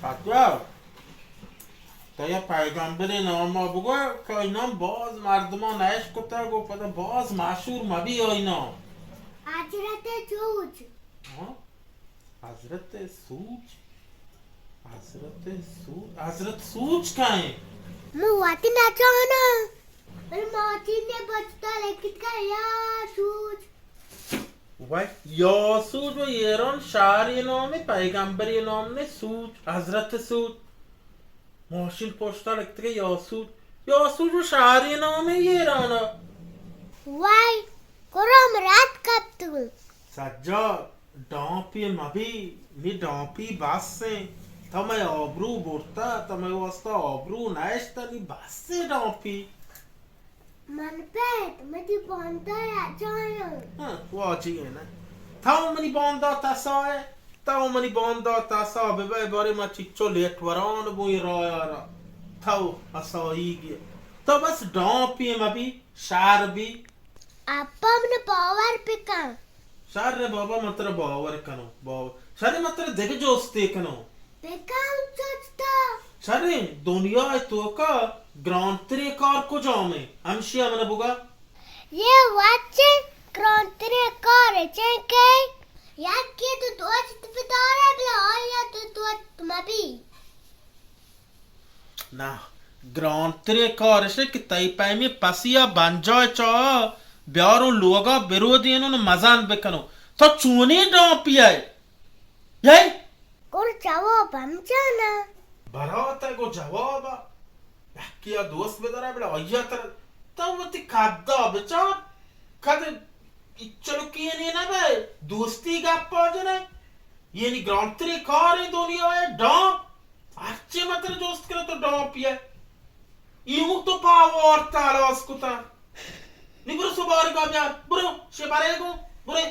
حاجا، تو یا پیغمبر نام بگو، کہ آئی نام باز مردمان نش کتگ و پدا باز مشہور مبی آئی نام۔ حضرت سوچ۔ ہاں؟ حضرت سوچ؟ حضرت سوچ؟ حضرت سوچ کئے؟ من وتی نزاناں۔ بلے ماچی نے بچتا لکھت کا یا سوچ۔ وای، یا سوچ و ایران شہری نام، پیغمبری نام نے سوچ، حضرت سوچ۔ ماشین پشتا لکھت کہ یا سوچ۔ یا سوچ و شہری نام ایران۔ وای، کرام رات کپتگوں۔ سجاد، ڈامپی مبی، نی ڈامپی بس ایں۔ تو مئے آبرو برتا، تو مئے واسطہ آبرو نشتا، نی بس ایں ڈامپی۔ من پت، متی باندا یا جایاں۔ ہاں، واجی ہے نا۔ تو منی باندا تسا ہے، تو منی باندا تسا ببے بارے ما چچو لیٹ وران بوئی رایا را۔ تو اسائی گیا۔ تو بس ڈامپی مبی، شر بی۔ اپا من باور بکن۔ شر بابا، من ترا باور کنوں۔ باور۔ شر من ترا دگہ جوستے کنوں۔ بکن چچتا۔ شر دنیا توکا گرانتریں کار کجام ایں؟ ہمشی من بگا۔ یہ وچ گرانتریں کار چنکے؟ یکی تو دوست بدارے بلا آیا تو دوست مبی۔ نہ، گرانتریں کار اش کہ تئی پیمیں پسی ء بنجاہ ء چاہ ء بیاروں لوگ ء برودینوں مزن بکنوں۔ تو چونیں ڈامپی ئے؟ یے؟ گڑا جواب ہم جانا۔ برات ء گو جواب ء یکی ء دوست بدارا بلے آئی ء تر تو وتی کد ء بچار۔ کد چلو کینے نہ بئے، دوستی گپ ء جنئے۔ یعنی گرانتریں کار ایں دنیا ء ڈامپ۔ ہرچی من ترا جست کناں تو ڈامپی ئے۔ ایوک تو پاوار تالاس کتا۔ نی برو سبارگا بیار، برو شے برے گو، برے